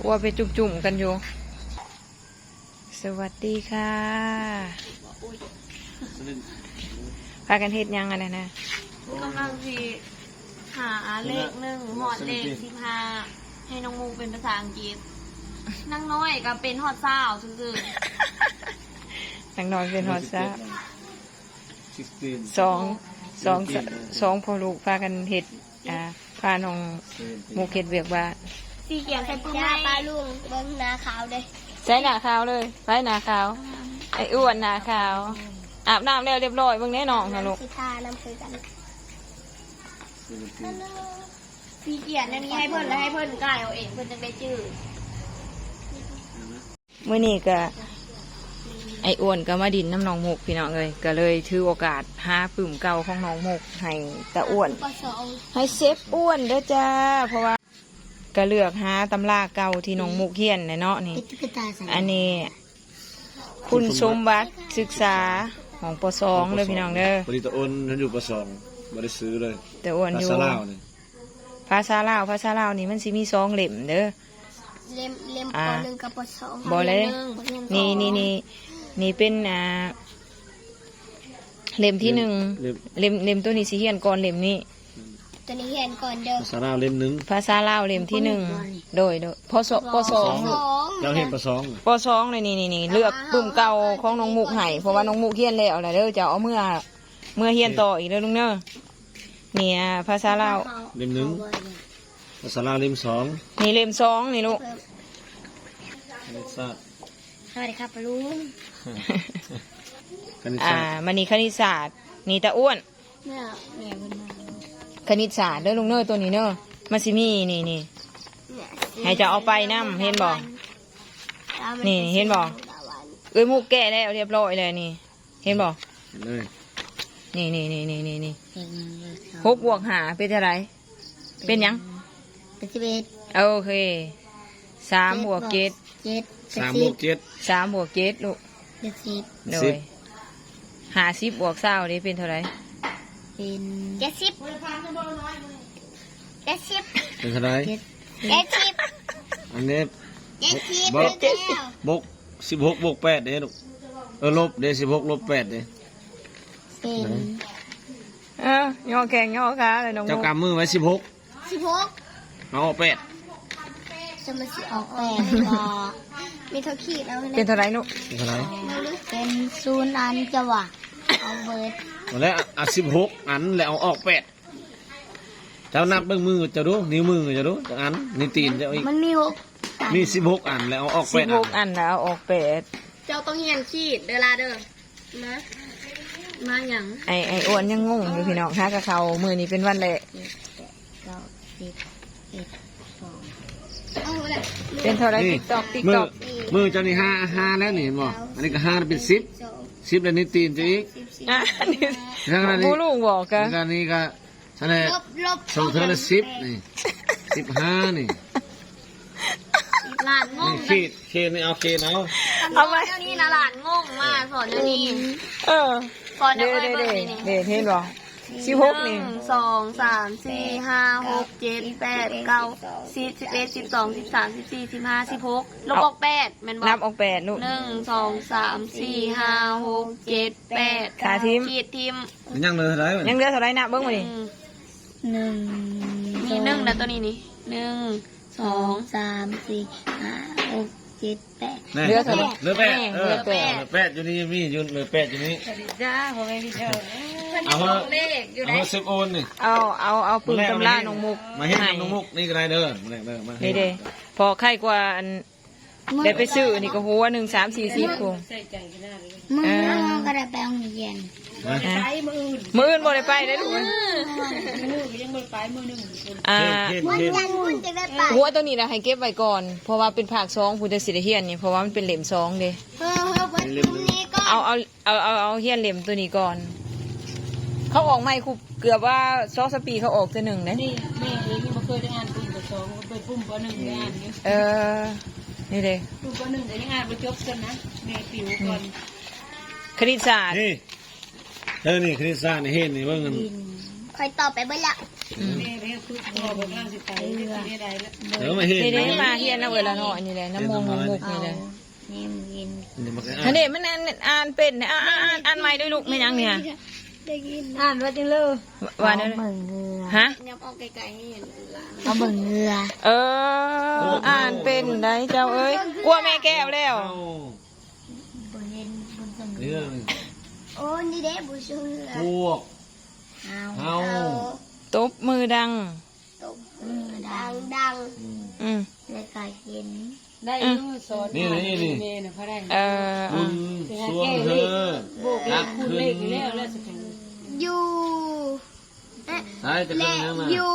ຄົວໄປຈຸ້ມໆກັນຢູ່. ສະຫວັດດີຄ່ະ. ພາກັນເຮັດຫຍັງອັນນັ້ນນະ? ກຳລັງຊິຫາເລກໜຶ່ງຮອດເລກສິບຫ້າ ໃຫ້ນ້ອງມຸກເປັນພາສາອັງກິດ. ນາງນ້ອຍກໍເປັນຮອດຊາວຊື່ໆ. ນາງນ້ອຍເປັນຮອດຊາວ. ສອງ ສອງ ສອງພໍ່ລູກພາກັນເຮັດ ອ່າ ພານ້ອງມຸກເຮັດວຽກບ້ານ. ສີຂຽນໃສ່ປຶ້ມໃໝ່. ປ້າລຸງ ເບິ່ງໜ້າຂາວເດ້. ໃສ່ໜ້າຂາວເລີຍ. ໃຜໜ້າຂາວ? ໄອ້ອ້ວນໜ້າຂາວ. ອາບນ້ຳແລ້ວຮຽບຮ້ອຍ. ເບິ່ງແນ່ນ້ອງນະລູກ. ສິທານຳຄືກັນ. ສີຂຽນອັນນີ້ໃຫ້ເພິ່ນ ແລ້ວໃຫ້ເພິ່ນກ່າຍເອົາເອງ ເພິ່ນຈັ່ງໄດ້ຈື່. ມື້ນີ້ກະ ໄອ້ອ້ວນກະມາດິນນຳນ້ອງມຸກ ພີ່ນ້ອງເອີຍ, ກະເລີຍຖືໂອກາດຫາປຶ້ມເກົ່າຂອງນ້ອງມຸກໃຫ້ຕາອ້ວນ ປ.ສອງ ໃຫ້ເຊຟອ້ວນເດີຈ້າ. ເພາະວ່າກະເລືອກຫາຕຳລາເກົ່າທີ່ນ້ອງມຸກຮຽນແຫຼະເນາະ. ນີ້ ອັນນີ້ຄຸນສົມບັດສຶກສາຂອງ ປ.ສອງ ເດີພີ່ນ້ອງເດີ. ພໍດີຕາອ້ວນຍັງຢູ່ ປ.ສອງ ບໍ່ໄດ້ຊື້ເລີຍ. ຕາອ້ວນຢູ່ ພາສາລາວນີ້ ພາສາລາວ ພາສາລາວນີ້ມັນຊິມີສອງເຫຼັ້ມເດີ. ເຫຼັ້ມ ເຫຼັ້ມ ອ່າ ປ.ໜຶ່ງ ກັບ ປ.ສອງ ບໍ່ແລະ. ນີ້ ນີ້ ນີ້ ນີ້ເປັນ ອ່າ ເຫຼັ້ມທີໜຶ່ງ ເຫຼັ້ມ ເຫຼັ້ມ ເຫຼັ້ມໂຕນີ້ຊິຮຽນກ່ອນເຫຼັ້ມນີ້. ໂຕນີ້ຮຽນກ່ອນເດີ. ພາສາລາວເຫຼັ້ມໜຶ່ງ ພາສາລາວເຫຼັ້ມທີໜຶ່ງ. ໂດຍ ໂດຍ ປ.ສ-, ປ.ສອງ ເຈົ້າຮຽນ ປ.ສອງ ປ.ສອງ ນີ້ ນີ້ ນີ້ ນີ້ ເລືອກປຶ້ມເກົ່າຂອງນ້ອງມຸກໃຫ້ ເພາະວ່ານ້ອງມຸກຮຽນແລ້ວລະເດີ. ເຈົ້າເອົາເມືອ ເມືອຮຽນຕໍ່ອີກເດີລຸງເດີ. ນີ້ ອ່າ ພາສາລາວເຫຼັ້ມໜຶ່ງ ພາສາລາວເຫຼັ້ມສອງ. ນີ້ເຫຼັ້ມສອງນີ້ລູກ. ຄະນິດສາດ. ສະຫວັດດີຄັບປ້າລຸງ. ຄະນິດສາດ ອ່າ ມານີ້ຄະນິດສາດ. ນີ້ຕາອ້ວນ ແມ່ ແມ່ເພິ່ນມາ. ຄະນິດສາດເດີລຸງເດີ ໂຕນີ້ເດີ. ມັນຊິມີ ນີ້ ນີ້ ໃຫ້ເຈົ້າເອົາໄປນຳ ເຫັນບໍ່? ນີ້ ເຫັນບໍ່? ເອີຍ ມຸກແກະແລ້ວຮຽບຮ້ອຍແລ້ວນີ້. ເຫັນບໍ່? ເຫັນເລີຍ. ນີ້ ນີ້ ນີ້ ນີ້ ນີ້ ນີ້ ເຫັນເລີຍ. ຫົກບວກຫ້າເປັນເທົ່າໃດ? ເປັນຫຍັງ? ເປັນສິບເອັດ. ໂອເຄ. ສາມບວກເຈັດ. ເຈັດ. ສາມບວກເຈັດ. ສາມບວກເຈັດລູກ. ເປັນສິບ. ໂດຍ. ຫ້າສິບບວກຊາວເດ ເປັນເທົ່າໃດ? ເປັນ ເຈັດສິບ. ເຈັດສິບ. ເປັນເທົ່າໃດ? ເຈັດສິບ. ອັນນີ້ ເຈັດສິບ. ບວກ ເຈັດສິບ ບວກ ສິບຫົກບວກແປດເດ້ລູກ. ເອີ ລົບເດ້ ສິບຫົກລົບແປດເດ້. ເປັນ ເອີ ຍໍແຂ້ງຍໍຂາເລີຍນ້ອງ. ເຈົ້າກຳມືໄວ້ ສິບຫົກ. ສິບຫົກ. ເອົາອອກແປດ. ຈະມາຊິອອກແປດບໍ່? ມີເທົ່າຂີດເອົາ. ເປັນເທົ່າໃດລູກ? ເປັນເທົ່າໃດ? ເປັນສູນອັນ ເຈົ້າວ່າ ເອົາເບີດ. ແລ້ວເອົາສິບຫົກອັນ ແລ້ວເອົາອອກແປດ. ເຈົ້ານັບເບິ່ງມືເຈົ້າດູ ນິ້ວມືເຈົ້າດູ ຈັກອັນ? ນິ້ວຕີນເຈົ້າອີກ. ມັນມີຫົກ ມີສິບຫົກອັນ ແລ້ວເອົາອອກແປດອັນ. ສິບຫົກອັນ ແລ້ວເອົາອອກແປດ. ເຈົ້າຕ້ອງຮຽນຂີດເດີລະເດີ. ມາ ມາຫຍັງ? ໄອ້ ໄອ້ອ້ວນຍັງງົງຢູ່ພີ່ນ້ອງ. ຫາກະເຂົ້າ ມື້ນີ້ເປັນວັນແລກ. ເຈັດ ແປດ ເກົ້າ ສິບ ສິບເອັດ ສິບສອງ. ເອົາລະ ເປັນເທົ່າໃດ? ນີ້ ຕິກຕອກ ຕິກຕອກ. ມື ມືເຈົ້ານີ້ ຫ້າ ຫ້າແລ້ວນີ້ ເຫັນບໍ່? ອັນນີ້ກະຫ້າເປັນສິບ. ສິບແລ້ວ ນິ້ວຕີນເຈົ້າອີກ. ອ່າ ນີ້ ທາງນັ້ນນີ້ ບໍ່ຮູ້ບໍ່ກະ ທາງນີ້ກະ ຊັ້ນແຫຼະ. ລບ ລົບ ສອງເທື່ອລະສິບນີ້ ສິບຫ້ານີ້. ຫຼານງົງ. ນີ້ຂີດ ຂີດນີ້ ເອົາຂີດເອົາ. ເອົາໄວ້ແນວນີ້ນະ ຫຼານງົງມາ ສອນແນວນີ້. ເອີ ສອນແນວນີ້. ເດ້ ເດ້ ເດ້ ເຫັນບໍ່? ສິບຫົກນີ້ ໜຶ່ງ ສອງ ສາມ ສີ່ ຫ້າ ຫົກ ເຈັດ ແປດ ເກົ້າ ສິບ ສິບເອັດ ສິບສອງ ສິບສາມ ສິບສີ່ ສິບຫ້າ ສິບຫົກ. ລົບອອກແປດແມ່ນບໍ່? ນັບອອກແປດລູກ. ໜຶ່ງ ສອງ ສາມ ສີ່ ຫ້າ ຫົກ ເຈັດ ແປດ. ຂາຖິ້ມ ຂີດຖິ້ມ. ຍັງເຫຼືອເທົ່າໃດ? ຍັງເຫຼືອເທົ່າໃດ? ນັບເບິ່ງມານີ້. ໜຶ່ງ ໜຶ່ງ ມີໜຶ່ງນະ ໂຕນີ້ນີ້ ໜຶ່ງ ສອງ ສາມ ສີ່ ຫ້າ ຫົກ ເຈັດ ແປດ. ເຫຼືອເທົ່າໃດ? ເຫຼືອແປດ. ເອີ ເຫຼືອແປດ ເຫຼືອແປດຢູ່ນີ້. ມີຢູ່ ເຫຼືອແປດຢູ່ນີ້. ສະຫວັດດີຈ້າ ພໍ່ແມ່ພີ່ນ້ອງ. ເອົາເຮົາ ເອົາເຮົາເຊຟໂອນນີ້. ເອົາ ເອົາ ເອົາປຶ້ມຕຳລານ້ອງມຸກ ມາເຮັດນຳນ້ອງມຸກນີ້ກະໄດ້ເດີ. ມາເດີ ມາເຮັດ. ພໍໄຄກວ່າອັນ ໄດ້ໄປຊື້ນີ້ກະຫົວໜຶ່ງ ສາມ ສີ່ ສິບພຸ້ນ. ມື້ນີ້ເຮົາກະໄດ້ໄປໂຮງຮຽນ. ມື້ອື່ນບໍ່ໄດ້ໄປເດ້ລູກເອີຍ. ມື້ອື່ນກະຍັງບໍ່ໄດ້ໄປ ມື້ໜຶ່ງ. ອ່າ ມື້ຈັນພຸ້ນຈັ່ງໄດ້ໄປ. ຫົວໂຕນີ້ນະໃຫ້ເກັບໄວ້ກ່ອນ ເພາະວ່າເປັນພາກສອງພຸ້ນຈັ່ງຊິໄດ້ຮຽນນີ້ ເພາະວ່າມັນເປັນເຫຼັ້ມສອງເດ້. ເອີ ເອົາ ເອົາ ເອົາຮຽນເຫຼັ້ມໂຕນີ້ກ່ອນ. ເຂົາອອກໃໝ່ຄຸບ ເກືອບວ່າສອງສາມປີເຂົາອອກເທື່ອໜຶ່ງເດ້. ນີ້ແມ່ຍັງບໍ່ເຄີຍໄດ້ອ່ານປຶ້ມ ປ.ສອງ ເປີດປຶ້ມ ປ.ໜຶ່ງ ໄດ້ອ່ານຢູ່. ເອີ ນີ້ເດ້ ປຶ້ມ ປ.ໜຶ່ງ ກະຍັງອ່ານບໍ່ຈົບຊ້ຳນະ ແມ່ປິວກ່ອນ. ຄະນິດສາດ ນີ້ ເອີ ນີ້ຄະນິດສາດນີ້ ເຫັນນີ້ເບິ່ງ. ຂ້ອຍຕອບໄປເບິດແລ້ວ. ອືມ ແມ່ໄປຝຶກພໍ່ ເພິ່ນກຳລັງຊິໄປ ເອີ ເຮັດໄດ້ລະ. ເອີ ມາເຮັດ ນີ້ເດ້ ມາຮຽນນຳເອື້ອຍລະນ້ອຍນີ້ແຫຼະ ນຳມົງ ມົງນີ້ແຫຼະ. ນີ້ມັນກິນ ອັນນີ້ມັນ ອັນ ອ່ານເປັນ ອ່ານ ອ່ານ ອ່ານໃໝ່ເດີ້ລູກ. ແມ່ນຫຍັງນີ້? ໄດ້ຍິນ ອ່ານວ່າຈັ່ງເລີ ວ່າແນວໃດ? ເອົາເບິ່ງເຮືອ ຮະ? ຍັບອອກໄກໆ ໃຫ້ເຫັນ. ເອົາເບິ່ງເຮືອ ເອີ ອ່ານເປັນໄດ໋ເຈົ້າເອີຍ. ກົວແມ່ແກ້ວແລ້ວ. ບໍ່ເຫັນ ບໍ່ເຫັນ. ໂອ້ ນີ້ເດ້ ບໍ່ຊື່ເຮືອ ພວກ ເຮົາ ເຮົາ ຕົບມືດັງ ຕົບມືດັງ ດັງໆ. ອືມ ອືມ ແລ້ວກໍເຫັນ ໄດ້ຢູ່ ສອນ ນີ້ ນີ້ ນີ້ ແມ່ນະ ເຂົາໄດ້ ເອີ ບຸນ ເອີ ຊ່ວງເຮີ ໂບກເລກ ຄູນເລກຢູ່ແລ້ວ ແລ້ວຊິ ຢູ່ ໃສ ຈະຂຶ້ນ ແລະ ຫຍັງນະ ຢູ່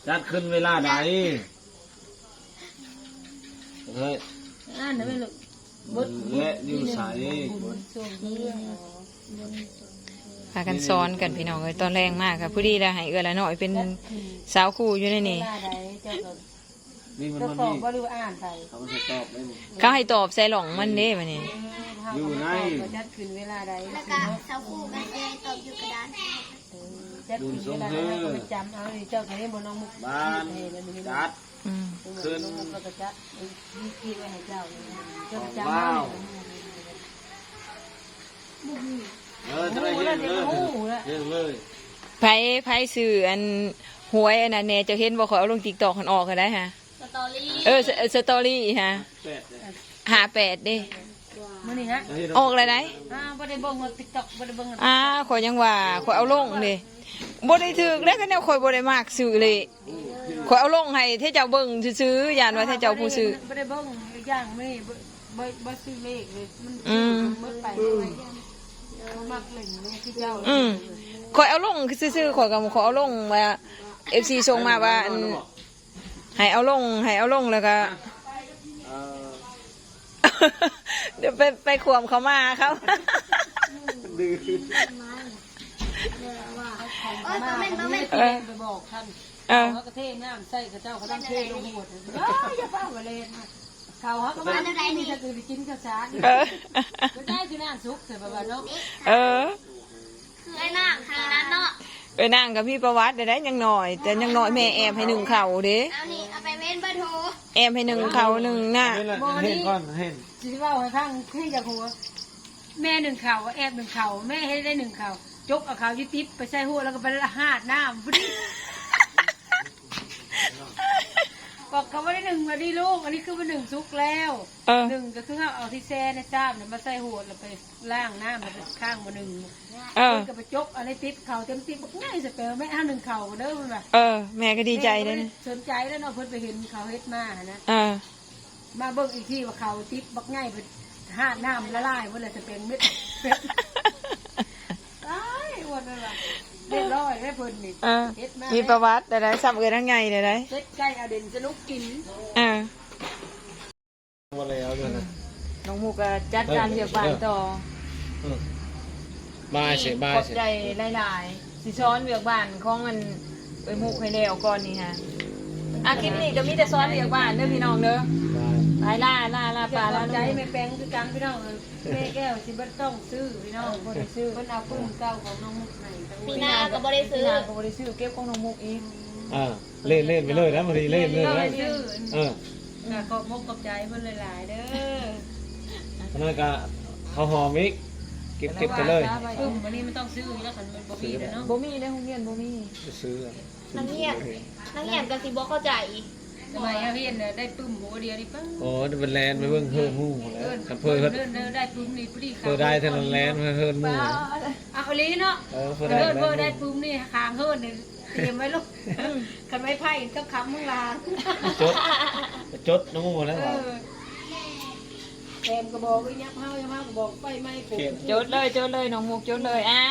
ຈັດຂຶ້ນເວລາໃດ? ເຮີ້ຍ ອ່ານນະແມ່ລູກ. ແລະ ຢູ່ໃສ? ພາກັນສອນກັນພີ່ນ້ອງເອີຍ. ຕອນແລງມາກະພໍດີລະ ໃຫ້ເອື້ອຍລະນ້ອຍເປັນສາວຄູຢູ່ໃນນີ້. ນີ້ມັນ ເຈົ້າຕອບບໍ່ ຫຼືວ່າອ່ານໃສ່? ເຂົາໃຫ້ຕອບໃສ່ລ່ອງມັນເດ້ບາດນີ້. ເອີ ຢູ່ໃນ ຈັດຂຶ້ນເວລາໃດ? ແລ້ວກະສາວຄູກະຊິໃຫ້ຕອບຢູ່ກະດານ. ເອີ ຈັດຂຶ້ນເວລາໃດ ເຮົາກະໄປຈຳເອົາ. ນີ້ເຈົ້າກະເຫັນບໍ່ ນ້ອງມຸກ ບ້ານ ຈັດ ອືມ ຂຶ້ນ ແລ້ວກະຈະ ມີກີ້ໄວ້ໃຫ້ເຈົ້າ ເຈົ້າຈຳເອົາ. ເອີ ຈະໄດ້ເຮັດເລີຍ ເຮັດເລີຍ. ໃຜ ໃຜຊື້ອັນຫວຍອັນນັ້ນແດ່ ເຈົ້າເຫັນບໍ່? ຂ້ອຍເອົາລົງຕິກຕອກຫັ້ນ ອອກຫັ້ນໄດ໋ຫະ. ສະຕໍຣີ ເອີ ສະ ສະຕໍຣີຫະ ຫ້າແປດເດ້. ມື້ນີ້ຫະ ອອກແລ້ວໃດ໋. ອ່າ ບໍ່ໄດ້ເບິ່ງຕິກຕອກ ບໍ່ໄດ້ເບິ່ງ. ອ່າ ຂ້ອຍຍັງວ່າ ຂ້ອຍເອົາລົງເດ້. ບໍ່ໄດ້ຖືກເດ້ ຄັນແນວຂ້ອຍບໍ່ໄດ້ມັກຊື້ເລກ. ຂ້ອຍເອົາລົງໃຫ້ເທເຈົ້າເບິ່ງຊື່ໆ ຢ້ານວ່າເທເຈົ້າຜູ້ຊື້. ບໍ່ໄດ້ເບິ່ງ ອີກຢ່າງມື້ນີ້ ບໍ່ ບໍ່ ບໍ່ຊື້ເລກເລີຍ. ມັນ ອືມ ໝົດໄປ ບໍ່ມັກຫຼິ້ນນຳເຂົາເຈົ້າ. ອືມ ຂ້ອຍເອົາລົງຊື່ໆ ຂ້ອຍກະ ຂ້ອຍເອົາລົງວ່າ ເອັຟຊີ ສົ່ງມາວ່າ ອັນ ໃຫ້ເອົາລົງ ໃຫ້ເອົາລົງ ແລ້ວກະ ເອີ ດຽວໄປ ໄປຂວມເຂົາມາເຂົາ. ເອີ ບໍ່ແມ່ນ ບໍ່ແມ່ນ ເອີ ໄປບອກທ່ານ ເອີ ເຂົາກະເທນ້ຳໃສ່ເຂົາເຈົ້າ ເຂົາຕ້ອງເທລົງຫົວ. ເອີ ຢ່າຟ້າວວ່າແລ່ນ ເຂົາເຮົາກະວ່າ ອັນໃດນີ້ ຈະໄດ້ກິນເຂົ້າສານ. ເອີ ບໍ່ໄດ້ຄືນ້ຳສຸກ ແຕ່ແບບວ່າເນາະ. ເອີ ຄືໄອ້ນາງນີ້ນັ້ນເນາະ ເອື້ອຍນາງກະມີປະຫວັດໄດ໋ ຍັງນ້ອຍ ແຕ່ຍັງນ້ອຍແມ່ແອບໃຫ້ໜຶ້ງເຂົ້າເດ້. ເອົານີ້ ເອົາໄປເວັນເບິດໂຫ ແອບໃຫ້ໜຶ້ງເຂົ້າໜຶ້ງນະ. ບໍ່ ນີ້ ຊິເວົ້າໃຫ້ຟັງ ຄືຢາກຮູ້ ແມ່ໜຶ້ງເຂົ້າ ແອບໜຶ້ງເຂົ້າ ແມ່ເຮັດໄດ້ໜຶ້ງເຂົ້າ ຈົກເອົາເຂົ້າຢູ່ຕິບໄປໃສ່ຫົວ ແລ້ວກະໄປລາດນ້ຳພຸ້ນ. ບອກເຂົາບໍ່ໄດ້ໜຶ້ງວ່ານີ້ລູກ ອັນນີ້ຄືວ່າໜຶ້ງສຸກແລ້ວ. ເອີ ໜຶ້ງກະຄືເຮົາເອົາທີ່ແຊ່ໃນຊາມນະມາໃສ່ຫົວ ແລ້ວໄປລ້າງນ້ຳ ແລ້ວກະຄ້າງມາໜຶ້ງ. ເອີ ເພິ່ນກະໄປຈົກເອົາໃນຕິບເຂົ້າ ເຕັມຕິບບັກໃຫຍ່ສະແປງ. ແມ່ ເຮົາໜຶ້ງເຂົ້າເດີ ເພິ່ນວ່າ. ເອີ ແມ່ກະດີໃຈເດ້ ສົນໃຈແລ້ວເນາະ ເພິ່ນໄປເຫັນເຂົາເຮັດມາຫັ້ນນະ. ເອີ ມາເບິ່ງອີກທີວ່າເຂົ້າຕິບບັກໃຫຍ່ ລາດນ້ຳລະລາຍໝົດແລ້ວ ສະແປງເມັດ. ຕາຍ ອ້ວນເລີຍວ່າ ຮຽບຮ້ອຍເດ້ເພິ່ນນີ້. ເອີ ເຮັດມາ ມີປະຫວັດໄດ໋ ຊຳເອື້ອຍນາງໃຫຍ່ໄດ໋ ເຮັດໄກ່ອາເດັນສະໜຸກກິນ. ເອີ ບໍ່ແລ້ວເດີນະ. ອືມ ນ້ອງມຸກກະຈັດການວຽກບ້ານຕໍ່. ເອີ ບາຍເສ ບາຍເສ ຂອບໃຈຫຼາຍໆ ຊິສອນວຽກບ້ານຂອງອັນ ເອື້ອຍມຸກໃຫ້ແລ້ວກ່ອນນີ້ຫະ. ອາ ຄລິບນີ້ກະມີແຕ່ສອນວຽກບ້ານເດີພີ່ນ້ອງເດີ. ບາຍ ບາຍ ລາ ລາ ລາ ປ້າ ລາ ຂອບໃຈແມ່ແປງຄືກັນພີ່ນ້ອງ. ແມ່ແກ້ວຊິບໍ່ຕ້ອງຊື້ພີ່ນ້ອງ ບໍ່ໄດ້ຊື້ ເພິ່ນເອົາປຶ້ມເກົ່າຂອງນ້ອງມຸກໃຫ້. ປີໜ້າກະບໍ່ໄດ້ຊື້ ປີໜ້າກະບໍ່ໄດ້ຊື້ ເກັບຂອງນ້ອງມຸກອີກ. ອ່າ ເລ່ນ ເລ່ນໄປເລີຍນະ ບາດນີ້ເລ່ນເລີຍນະ. ເອີ ກະຂອບມຸກຂອບໃຈເພິ່ນຫຼາຍໆເດີ. ອັນນັ້ນກະເຂົ້າຫອມອີກ ເກັບ ເກັບໄປເລີຍ. ປຶ້ມບາດນີ້ມັນຕ້ອງຊື້ຢູ່ແລ້ວ ຄັນມັນບໍ່ມີແລ້ວເນາະ. ບໍ່ມີໃນໂຮງຮຽນ ບໍ່ມີ ໄປຊື້. ນັກຮຽນ ນັກຮຽນກະຊິບໍ່ເຂົ້າໃຈ. ສະໄໝເຮົາຮຽນນະ ໄດ້ປຶ້ມຫົວດຽວນີ້ປະ. ໂອ້ ໄດ້ໄປແລ່ນໄປເບິ່ງເຮີດໝູ່ພຸ້ນແຫຼະ. ຄັນເພີດ ເດີ ໄດ້ປຶ້ມນີ້ພໍດີ ເພີດໄດ້ເທົ່ານັ້ນແລ່ນໄປເຮີດໝູ່. ເອົາອີ່ຫຼີເນາະ. ເອີ ເພີດໄດ້ ເພີດໄດ້ປຶ້ມນີ້ ຄາງເຮີດນີ້ຕຽມໄວ້ໂລດ. ຄັນໄມ້ໄຜ່ຕ້ອງຄ້ຳເມືອງລາງ ຈົດ ຈົດນຳໝູ່ແລ້ວ. ເອີ ແປມກະບອກ ຍັບເຮົາ ຍັບເຮົາກະບອກໄຟໄໝ້. ຈົດເລີຍ ຈົດເລີຍ ນ້ອງມຸກ ຈົດເລີຍ. ອ່າ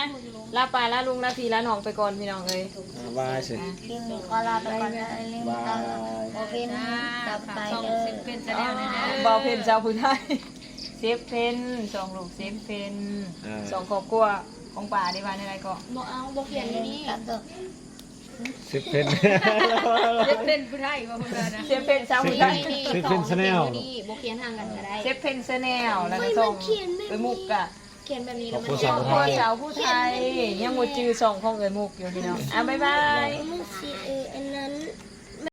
ລາປ້າລາລຸງລາພີ່ລານ້ອງໄປກ່ອນພີ່ນ້ອງເອີຍ. ອ່າ ບາຍເສ ຄລິບນີ້ຂໍລາໄປກ່ອນເດີ. ຢ່າລືມ ບາຍ ເອົາເປັນຕໍ່ໄປເດີ ເປັນຊາແນວແນ່ເດີ ເບົາເພັນສາວຜູ້ໄທ ເຊຟເພັນ ສອງລູກເຊຟເພັນ ອ່າ ສອງຄອບຄົວຂອງປ້າໄດ້ວ່າແນວໃດເກາະ? ບໍ່ເອົາ ບໍ່ຂຽນຢູ່ນີ້ ເຊຟເພັນ ເຊຟເພັນຜູ້ໄທວ່າເພິ່ນວ່ານະ ເຊຟເພັນສາວຜູ້ໄທ ເຊຟເພັນຊາແນວ ບໍ່ຂຽນຫ່າງກັນກະໄດ້ ເຊຟເພັນຊາແນວ ແລ້ວກະຊ່ອງເອື້ອຍມຸກກະ ຂຽນແບບນີ້ແລ້ວມັນ ຄອບຄົວສາວຜູ້ໄທ ຄອບຄົວສາວຜູ້ໄທ ຍັງບໍ່ຈື່ຊ່ອງຂອງເອື້ອຍມຸກຢູ່ພີ່ນ້ອງ. ອ່ະ ບາຍບາຍ. ມັນຊິ ເອີ ອັນນັ້ນ